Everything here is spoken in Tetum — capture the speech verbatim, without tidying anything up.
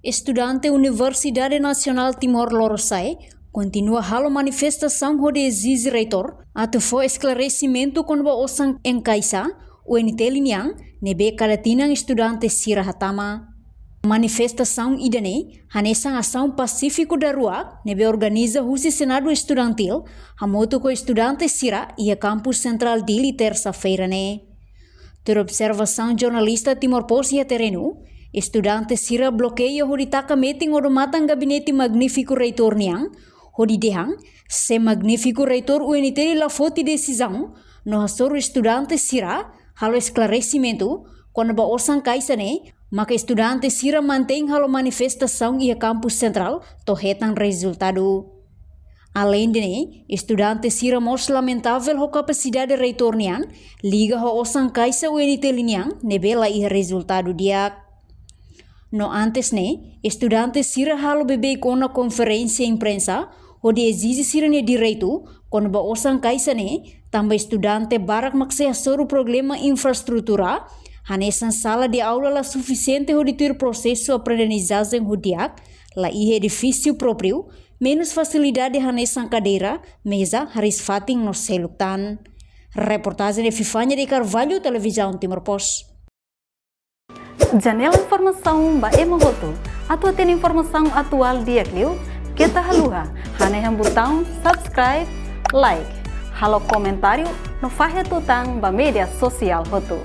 Estudante Universidade Nasionál Timor Lorosa'e kontinua halo manifestasaun hodi ezije reitór atu fó esklaresimentu kona-ba osan enkaixa U N T L nian ne'ebé kada tinan estudante sira hatama. Manifestasaun ida-ne'e hanesan asaun pasífiku daruak ne'ebé organiza husi Senadu Estudantíl hamutuk ho estudante sira iha kampus sentrál Dili, tersa-feira ne'e. Tuir observasaun jornalista Timor Post iha terrenu, estudante sira blokeia hodi taka metin odamatan gabinete magnífiku reitór nian, hodi dehan se magnífiku reitór U N T L la foti desizaun no hasoru estudante sira halo esklaresimentu kona-ba osan kaixa ne'e, maka estudante sira mantein halo manifestasaun iha kampus sentrál to'o hetan rezultadu. Aleinde ne'e, estudante sira mós lamentavel ho kapasidade reitór nian liga ho osan kaixa U N T L nian ne'ebé la iha rezultadu di'ak. No antes ne'e, estudante sira halo bebeik ona konferénsia imprensa hodi ezije sira-nia direitu kona-ba osan kaixa ne'e, tanba estudante barak mak sei hasoru problema infraestrutura, hanesan sala de aula la sufisiente hodi tuir prosesu aprendizajen ho di'ak, la iha edifísiu própriu, menus fasilidade hanesan kadeira, meza, hariis-fatin no seluk tan. Reportajen Epifania de Carvalho, Televizaun Timor Post. Janela informasaun ba ema hotu. Atu hatene informasaun atuál di'ak liu, keta haluha hanehan butaun subscribe, like, halo komentáriu no fahe tutan ba média sosiál hotu.